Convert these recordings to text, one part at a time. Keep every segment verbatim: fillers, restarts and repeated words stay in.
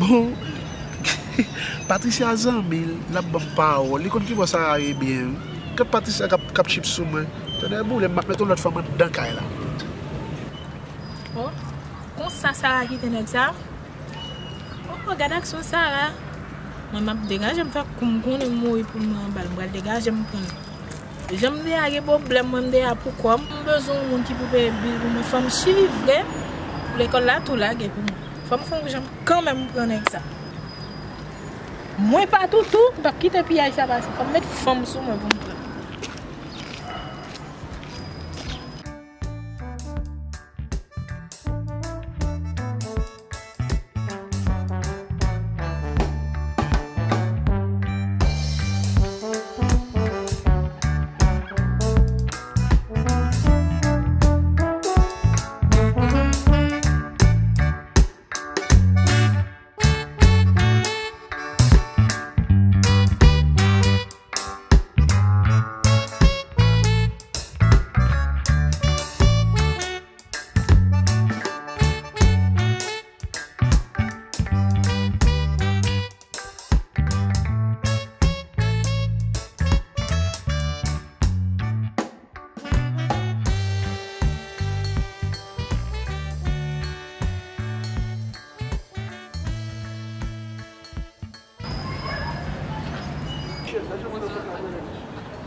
Bon, Patricia zanmi l, l ap ban m pawòl. Li konn ki bò Sara ye byen wi. Gad Patricia k ap, k ap chip sou mwen. Tonnè boule m, m ap met yon lòt fanm anndan kay la. Oh, konsa Sara kite nèg sa? Oh, gad aksyon Sara. Mwen m ap degaje m fè kou m konnen m mouri pou m anba l. M pral degaje m pran l. Jan m deja gen pwoblèm, mwen m deja pou kò m. M bezwen yon moun ki pou peye bil pou mwen. Fò m chivre pou lekòl la tou lage pou mwen. Fò m fè yon jan kanmenm m pran nèg sa. Mwen pa toutou, m p ap kite piyay sa pase. Fò m met fanm sou mwen pou m pran.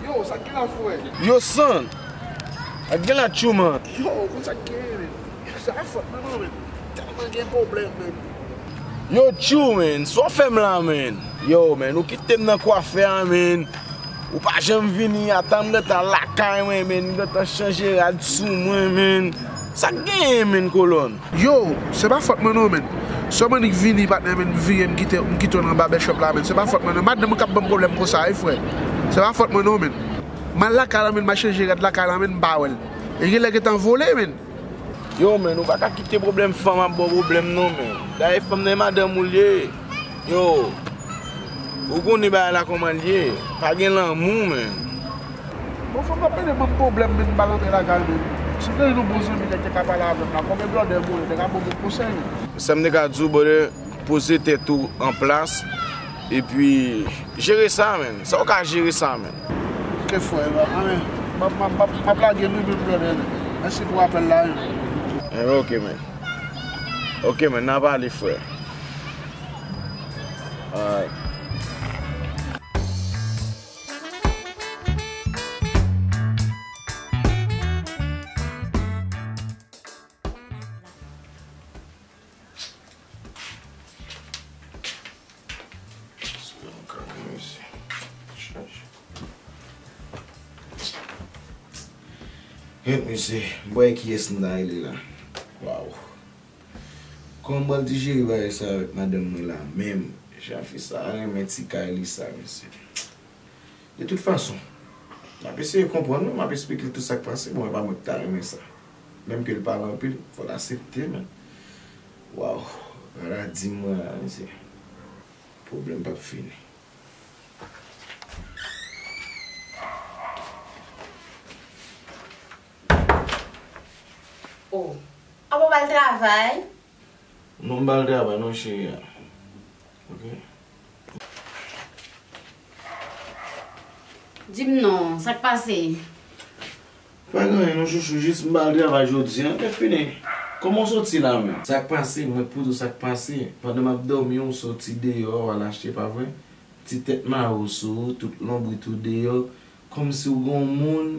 Yo, sa k gen la, frè? Yo, San, sa k gen la, tchouman? Yo, konn sa k gen, men. Sa fòt mwen, non, men. Tèlman gen pwoblèm, men. Yo, tchou, men, sa w fè m la, men? Yo, men, ou kite m nan kwafè a, men. Ou pa janm vini, ata m gentan lakay mwen, men, m gentan chanje rad sou mwen, men. Sa k genyen, men, kolòn? Yo, se pa fòt mwen non, men. Sè Monik vini, patnè, men, m vire, m kite, m kite w nan babèchòp la, men. Se pa fòt mwen non. Madanm ou k ap ban m pwoblèm konsa, wi, frè. Se pa fòt mwen non, men. M al lakay la, men, m al chanje rad lakay la, men, m pa wè l. E genlè gentan vole, men. Yo, men, ou pa ka kite pwoblèm fanm ap ba w pwoblèm non, men. Dayè fanm nan e madanm ou l ye. Yo, ou konnen bagay la kòman l ye. Pa gen lanmou, men. Bon, fanm nan pede ban m pwoblèm, men, m pa rantre lakay, men. Si te gen yon bon zanmi, nèg te ka pale avè m la. Konbyen blòdè m ye, te ka ban m yon konsèy. Sa m te ka di w, brother, poze tèt ou an plas, epi jere sa, men. Sa w ka jere sa, men. Ok, frè, anben, m ap, m ap, m ap, m ap lage nou menm, brother. Mèsi pou apèl la, wi. Enben, ok, men. Ok, men, n a pale, frè. Alright. Gad mesye, m pa wè kiyès m ta rele la. Waw. Kòman m pral dijere bagay sa avèk madanm mwen la menm? Jan fi sa renmen ti kay li sa, mesye. De tout fason, m ap eseye konprann wi, m ap esplike l tout sa k pase. Bon, e pa mwen ki ta renmen sa. Menm ke l pale anpil, fò l aksepte, men. Waw, gad a di m mwen la, mesye. Pwoblèm p ap fini. Oh, apa w pa al travay? Non, m pa al travay non, cheri a. Ok. Di m non, sa k pase? Pa gen anyen non, chouchou, jis m pa al travay jodi a, lè fini. Kòman w soti la menm? Sa k pase? Mwen pou di w sa k pase. Pandan m ap dòmi, w soti deyò, w al achte, pa vre? Ti tèt mare w sou ou, tout lonbrit ou deyò, kòmsi w gen yon moun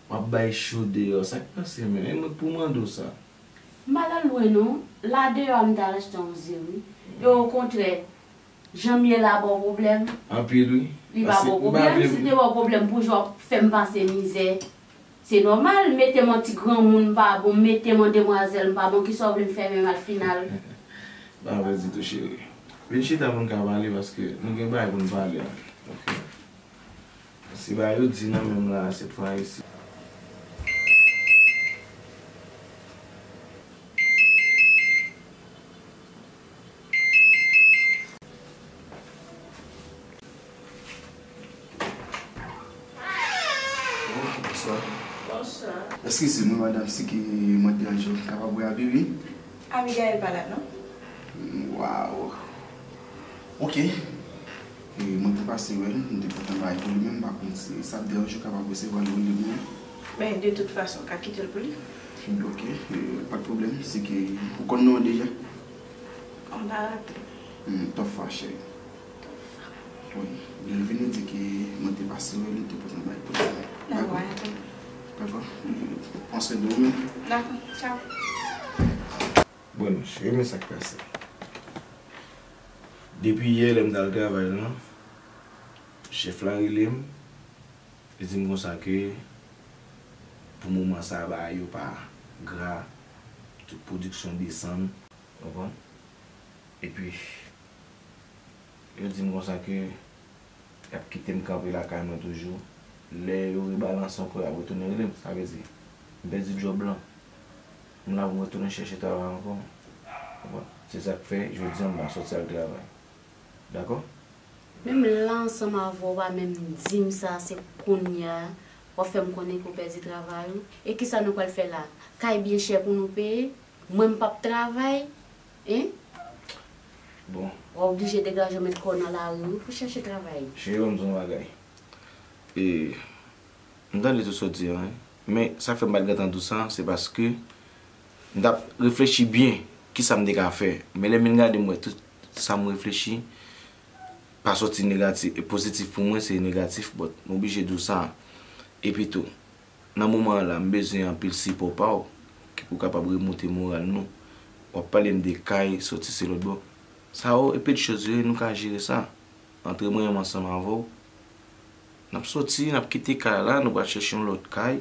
w ap bay cho deyò. Sa k pase, menm? E mwen k pou mande w sa. M pa t al lwen non. La deyò a m t al achte yon ze wi. E okontrè, jan m ye la ba w pwoblèm? Anpil wi. Li pa ba w pwoblèm. Si te ba w pwoblèm, pou jan w ap fè m pase mizè. Se nòmal, mete m an ti granmoun m pa bon, mete m an demwazèl m pa bon, kisa w vle m fè menm al final? Pa vle ditou, cheri. Vin chita pou n ka pale, paske nou gen bagay pou n pale anpil. Ok. Se pa yo di nan menm la, se pa isi. Bonswa. Bonswa. Eskize mwen, madanm, si ke mwen deranje w, m kapab wè Abigail? Abigail pa la, non. Mm, waw. Ok. E, mwen te pase wè l, m te kontan bay pou li menm, m pa konn si sa ap deranje w, kapab resevwa l pou li menm. Men, de tout fason, w ka kite l pou li. Ok, e, pa de pwoblèm, se ke ou konn non w deja. On a raté. Hmm, Tòfa, cheri. Wi, lè l vini di ke mwen te pase wè l, m te kontan bay pou li. Dakò? Dakò. Dakò. Pran swen de ou menm. Dakò, tchaw. Bon, cheri, men sa k pase. Depi yè, lè m t al travay lan, chèf la rele m, li di m konsa ke pou moman sa, bagay yo pa gra, tout pwodiksyon desann, w konprann? Epi, yo di m konsa ke y ap kite m kanpe lakay mwen toujou. Lè yo rebalanse ankò, y ap retounen rele m. Sa vle di, m pèdi djòb lan. M la pou m retounen chèche travay ankò. Konprann? Se sa k fè, jodi a, m pa sòti al travay. Dakò? Menm la ansanm avè w, w pa menm di m sa, se kounye a w ap fè m konnen ke w pèdi travay ou. E kisa nou pral fè la? Kay byen chè pou nou peye? Mwen m p ap travay? Hein? Bon. W a oblije degaje w met kò w nan lari wi pou chèche travay. Cheri, ban m di w yon bagay. E, m tande tout sa w di a, wi. Men sa k fè m pa t gentan di w sa, se paske m t ap reflechi byen kisa m te ka fè. Men lè m vin gade, m wè tout sa m reflechi pa soti negatif, e pozitif pou mwen, se negatif, but m oblije di w sa. Epi tou, nan moman an la, m bezwen anpil sipò pa w, ki pou kapab remonte moral nou. W ap pale m de kay, soti se lòt bò. Sa yo, e peti choz yo ye, nou ka jere sa. Antre mwen menm ansanm avè w. N ap soti, n ap kite kay la, nou pral chèche yon lòt kay.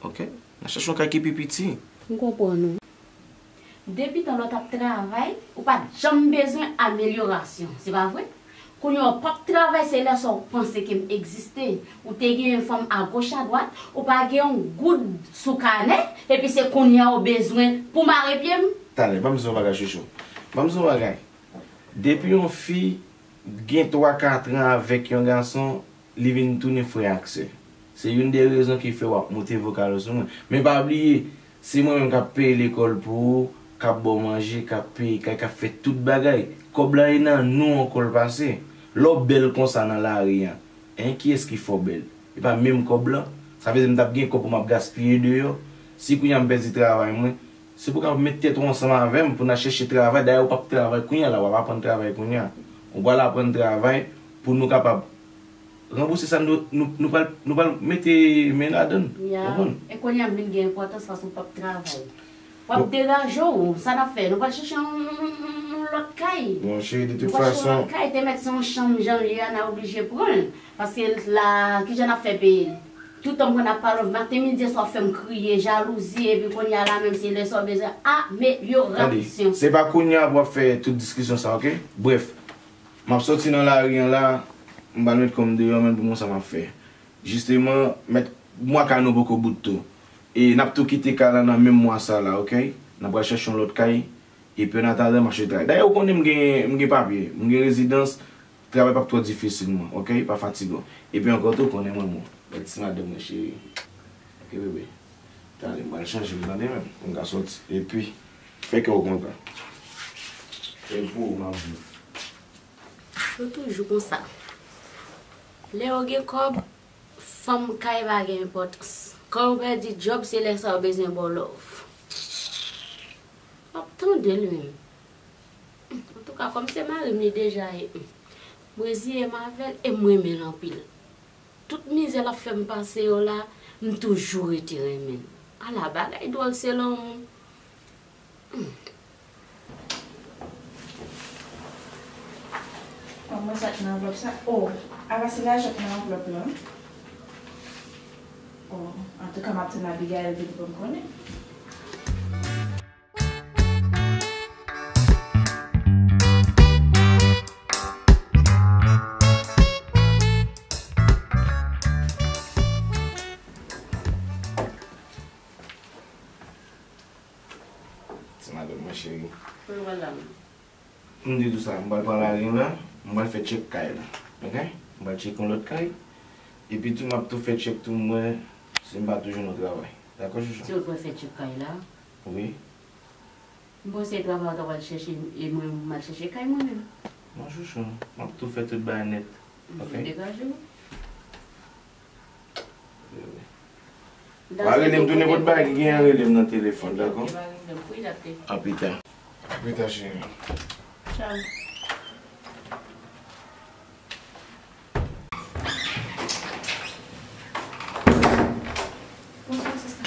Ok? N a chèche yon kay ki pi piti. M konprann ou. Depi tan lè w t ap travay, ou pa t janm bezwen amelyorasyon, se pa vre? Kounye a w p ap travay, se lè sa w panse ke m egziste. Ou te gen yon fanm agoch adwat, ou pa gen yon goud sou kanè, epi se kounye a w bezwen pou mare pye m? Talè, ban m di w yon bagay, chouchou. Ban m di w yon bagay. Depi yon fi gen twa, kat an avèk yon gason, li vin tounen frè ak sè. Se youn de rezon ki fè w ap moute vokal ou sou mwen. Men pa bliye, se mwen menm k ap peye lekòl pou ou, k ap ba w manje, k ap peye kay, k ap fè tout bagay. Kòb la e nan nou ankò l pase. Lè w bèl konsa nan lari a, en, kiyès ki fè w bèl? E pa menm kòb lan? Sa vle di m t ap gen kòb pou m ap gaspiye deyò? Si kounye a m pèdi travay mwen, se pou w kapab met tèt ou ansanm avè m pou n al chèche travay. Dayè, ou p ap travay kounye a la, w ap aprann travay kounye a. Ou pral aprann travay pou nou kapab ranbouse sa nou, nou, nou pral, nou pral mete men ladan l. Ya. Konprann? E kounye a m vin gen enpòtans paske m p ap travay. W ap degaje w, sa n ap fè? Nou pral chèche yon, yon, yon, yon lòt kay. Bon, cheri, de tout fason. Nou pral chèche yon lòt kay, te mèt se yon chanm jan l ye a, n a oblije pran l. Paske la, kijan n ap fè peye l? Toutan m konn ap pale w, maten, midi, swa w fè m kriye, jalouzi, epi kounye a la menm se lè sa w bezwen amelyorasyon. Tande, se pa kounye a pou w ap fè tout diskisyon sa, ok? Brèf, m ap soti nan lari an la, m pral met kò m deyò, men pou m wè sa m ap fè. Jisteman, mèt, mwa kay nou poko bout tou. E n ap tou kite kay la nan menm mwa sa la, ok? N ap pral chèche yon lòt kay, epi an atandan, m ap chèche travay. Dayè, ou konnen m gen, m gen papye, m gen rezidans, travay p ap twò difisil mwen, ok? Pa fatige w. Epi ankò tou, konnen mwen bon. Mèt ti madanm mwen cheri. Ok, bebe. Talè, m pral chanje m, tande menm. Pou m ka soti. Epi, fè kè w kontan. E pou ou, m ap viv. Yo toujou konsa. Lè yo gen kòb, fanm kay pa gen enpòtans. Kan yo pèdi djòb, se lè sa yo bezwen ba w love. M ap tande l menm. Antouka, kòm se mari m li deja ye, m reziye m avè l e m renmen l anpil. Tout mizè l ap fè m pase yo la, m toujou rete renmen l. Ala bagay dwòl se lanmou. Hmm. Bon, mwen sa k nan anvlòp sa. Oh, apa se lajan k nan anvlòp lan? Oh, antouka, m ap tann Abigail vini pou m konnen. Ti madanm mwen cheri. Mwen wè la menm. M di tou sa, m pral pran lari la, m pral fè tchèk kay la. Ok? M pral tcheke yon lòt kay. Epi tou, m ap tou fè tchèk tou, m wè si m pa toujou nan travay. Dakò, chouchou? Se ou t pral fè tchèk kay la? Wi. M panse travay ou ta pral chèche, e mwen, m al chèche kay mwen menm. Non, chouchou, m ap tou fè tout bagay nèt. Ok? Degaje w. Wi, wi. W a rele m tou nenpòt bagay ki genyen, rele m nan telefòn, dakò? Anpita. Anpita, cheri. Tchaw. Bonswa, sista.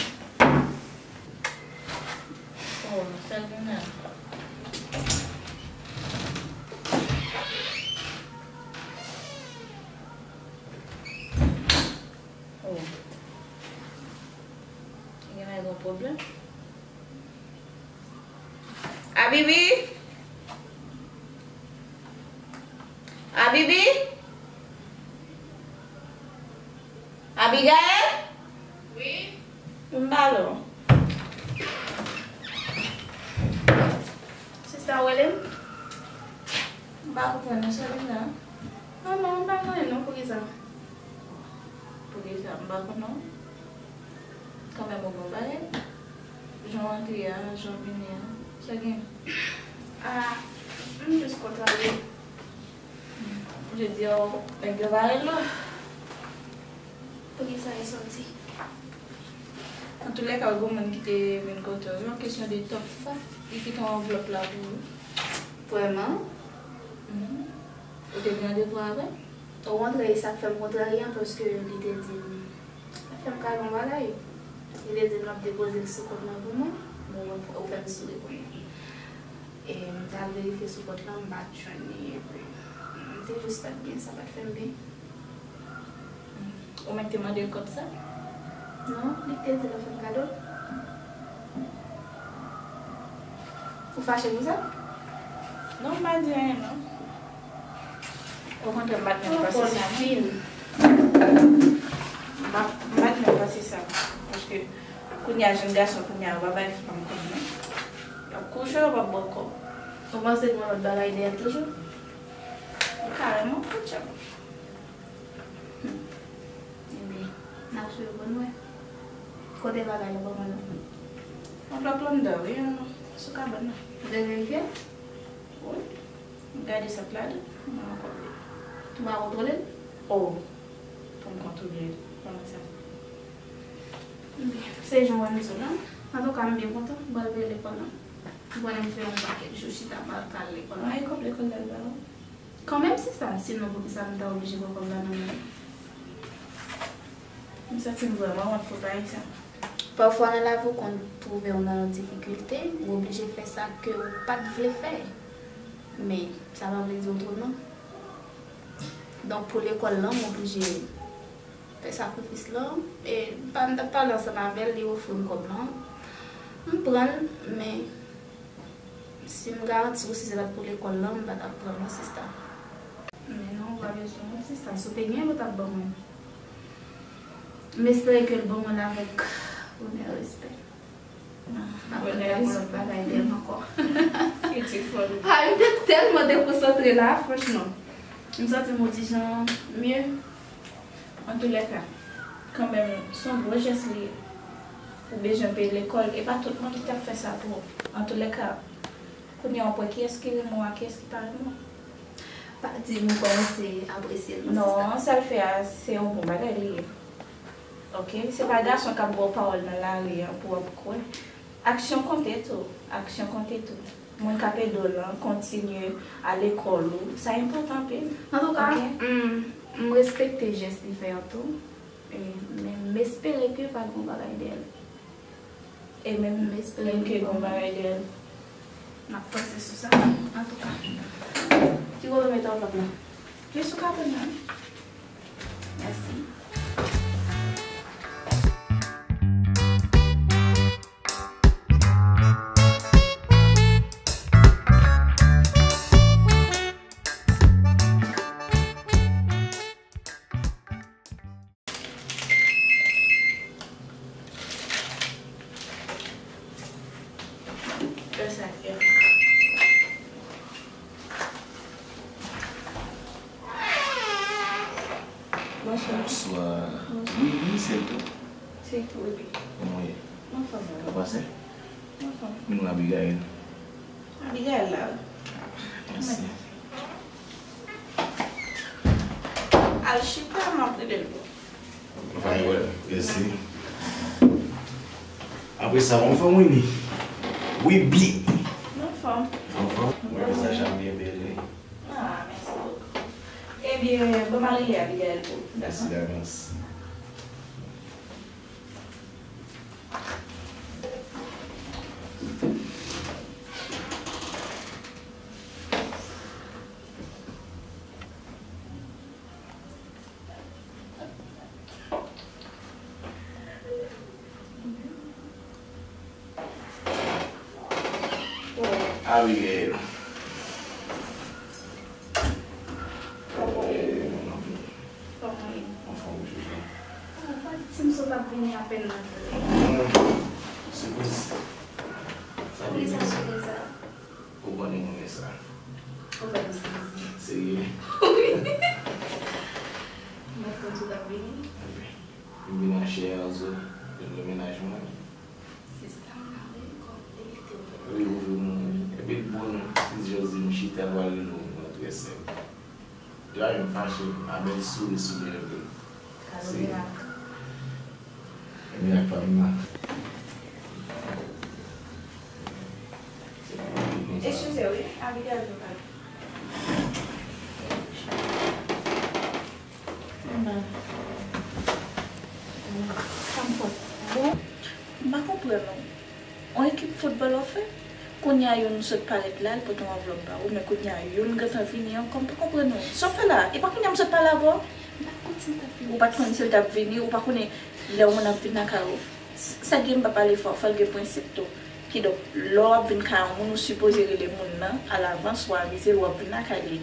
Oh, sa gen la. Oh. Gen yon pwoblèm? Abibi? Abibi? Abigail? Wi? M pale w. Sista, w rele m? M pa konprann non, sa vin la. Non, non, m pa konn non, poukisa? Poukisa? M pa konn non. Kanmenm ou bon bagay. Jan w antre a, jan w vini a. Sa gen? Ah, m jis kontan li. Je di, oh, nèg yo pa rele w. Poukisa e sòti? Antoulèka, gon moun ki te vin kote w. Se yon kesyon de top five. Li kite yon anvlòp la pou ou. Vrèman? Mhm. Ou te gen randevou avè l? Ou kontre, e sa k fè m kontrarye an, paske li te di m, l ap fè m kado yon bagay. Li te di m l ap depoze l sou kont mwen pou mwen. Bon, ou fè m souri kounye a. E m t al verifye sou kont lan, m pa t jwenn li, epi m te jis pa t byen, sa pa t fè m byen. Ou menm te mande l kòb sa? Non, li te di l ap fè m kado l. Ou fache pou sa? Non, m pa di anyen, non. Okontrè, m pa t menm panse sa, non. M pa, m pa t menm panse sa. Paske, kounye a, jèn gason, kounye a, yo pa bay fanm kòb, non. Y ap kouche, yo p ap ba w kòb. Ou panse gen yon lòt bagay dèyè l toujou? Karèman, poutchanm. Hmm. Ebyen, n ap swiv pou n wè. Kote bagay yo ban mwen nan? Anvlòp lan anndan, wi, sou kabann nan. Ou te verifye? Wi. M gade sa k ladan, m wè yon kòb li. Ou pa kontwole l? Oh, pou m kontwole l, kòman sa? Ebyen, se jan w wè m di w lan. Antouka, m byen kontan, m pral veye lekòl lan. M konnen m fè yon pakèt jou chita, m pa al lekòl lan. Ay, kòb lekòl la, l ba ou? Kanmenm, sista, sinon poukisa m ta oblije pran kòb la nan men w? M santi m vrèman wont pou bagay sa. Pafwa nan lavi, w konn twouve w nan yon difikilte, ou oblije fè sa ke w pa t vle fè. Men, sa pa vle di otreman. Donk, pou lekòl lan, m oblije fè sakrifis lan. E pa m t ap pale ansanm avè l, li ofri m kòb lan. M pran l, men si m garanti w, si se pa t pou lekòl lan, m pa t ap pran l non, sista. Men non, ou pa bezwen wont, sista. Si w te gen l, ou t ap ban mwen. M espere ke l ban mwen l avèk onè, respè. M ap mande yon lòt bagay dèyè m ankò. Pitit fò l. Ah, m te tèlman dekonsantre la, franchman. M santi m yon ti jan mye. Antoulèka, kanmenm, se yon gwo jès li ye. Ou bezwen peye lekòl, e pa tout moun ki t ap fè sa pou ou. Antoulèka, kounye a w ap wè kiyès ki renmen w ak kiyès ki pa renmen w. Pa di m ou kòmanse apresye l non, sista. Non, sa l fè a, se yon bon bagay li ye. Oke? Se pa gason k ap ba w pawòl nan lari an pou w ap kwè. Aksyon konte tou. Aksyon konte tou. Moun k ap ede w lan, kontinye al lekòl ou. Sa enpòtan anpil. Antouka, oke? M, m respekte jès li fè an tou. E, men m espere ke pa gen yon bagay dèyè l. E menm, m espere ke gen yon bagay dèyè l. M ap panse sou sa, antouka. Ki kote w mete anvlòp lan? Li sou kabann nan. Mèsi. Fè sa, Pierre. Bonswa. Bonswa. Wi, wi, se tou. Se tou, wi. Kòman w ye? Anfòm, wi. Sa pase? Anfòm. Vin wè Abigail. Abigail la, wi. Ah, mèsi. Mèsi. Al chita, m ap rele l pou. Fine, well, mèsi. Apre sa, w anfòm, Winnie? Wi, byen. M anfòm. Anfòm? Mwen, vizaj la byen bèl, wi. Ah, mèsi bokou. Ebyen, ban m al rele Abigail pou. Mèsi davans. Abigail. Kòman ye? Kòman ye? Anfòm, wi, chouchou. Oh, pa di m sot ap vini apèn nan. Hmm. Sipriz. Sa vle di? Poukisa, poukisa? Ou konnen mwen renmen sa. Ou fè m sezi. Serye? Wi. Mwen konn sot ap vini. Wi. Vin achte Erzo, vin nan mennaj mwen. Sista m pale kòm elite. Wi, ou vin mwen. Epi l bon, wi. Sis Jezi, m chita, l pral rele w, mwen trè sèk. Li pa menm fache, a bèl souri sou lèv li. Se mirak pa m nan. Eskize, wi, Abigail vin pale. Bon, m pa konprann ou. Yon ekip foutbòl w ap fè? Kounye a youn sot parèt la, l pote yon anvlòp ba ou, men kounye a youn gentan vini ankò, m pa konprann ou. Sa w fè la? E pa kounye a m sot pale avè w? M pa t konn si l t ap vini. Ou pa t konn si l t ap vini, ou pa konnen lè yon moun ap vin lakay ou. S-, sa gen m pa pale fò, fò l gen prensip tou. Kidonk, lè w ap vin kay yon moun, ou sipoze rele moun nan alavans, ou avize l w ap vin lakay li.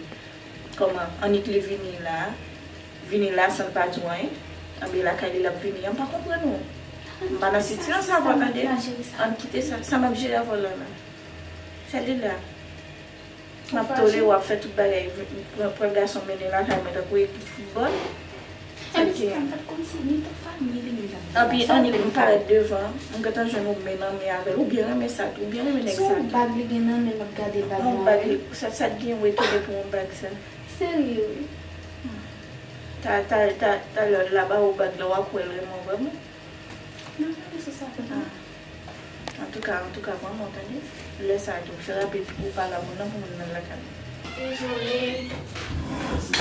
Kòman? Annik li vini la, vini la san l pa di w anyen. Anben lakay li l ap vini an, m pa konprann ou. M pa nan sitiyasyon sa avè w, tande. Ann kite sa, sa m ap jere avè w la la. Sa li la. M ap tole w ap fè tout bagay, pran, pran gason mennen lakay mwen tankou ekip foutbòl. Epi sista m pa t konn si ni tout fanmi li menm t ap. Epi annik m parèt devan, m gentan jwenn ou men nan men avè l. Ou byen renmen sa tou, ou byen renmen nèg sa tou. Se yon bag li gen nan men l, m ap gade bag la. Yon bag, sa, sa t gen w etone pou yon bag sa. Serye wi. Ta, ta, ta, talè l la ba ou bag la, w ap wè l renmen w vrèman. Non, pa gen sou sa, tande. Antouka, antouka, vrèman, tande. Lè sa a tou, fè rapid pou w pale a moun nan pou moun nan lakay. Dezole. Mèsi.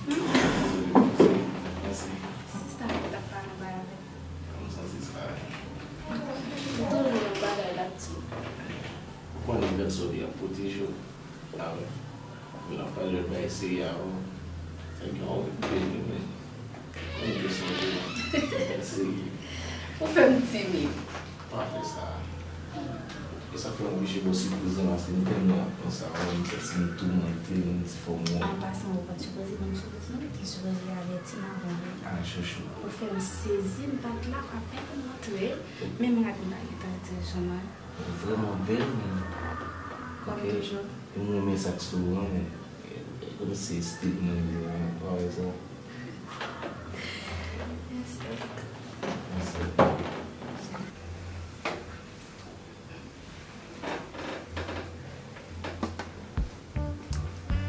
Hmm? Dezole, mèsi. Sista mwen t ap pale anba avè m. Kòman sa, sista? M toujou nan bagay l ap di. Ou konnen gason li ap pwoteje w. Ah wi. Vin ap pale lòt bagay serye avè w. Sa gen yon repete li menm. Mwen te sonje w. Serye. Ou fè m timid. Pa fè sa. E sa fè m oblije ba w sipriz lan, paske m tèlman ap panse a ou, m santi m toumante, m di fò m wè w. An pasan, ou pa t sipoze ban m sipriz non, ou te sipoze avèti m avan wi. Ah, chouchou. Ou fè m sezi, m pa t la, apèn ou antre, menm rad m pa gentan di w sou mwen. Ou vrèman bèl, men. Kòm toujou. M renmen sa k sou ou an, men e, e kòmsi estil mwen li an, ou pa wè sa? Mèsi. Mèsi.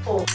Oh.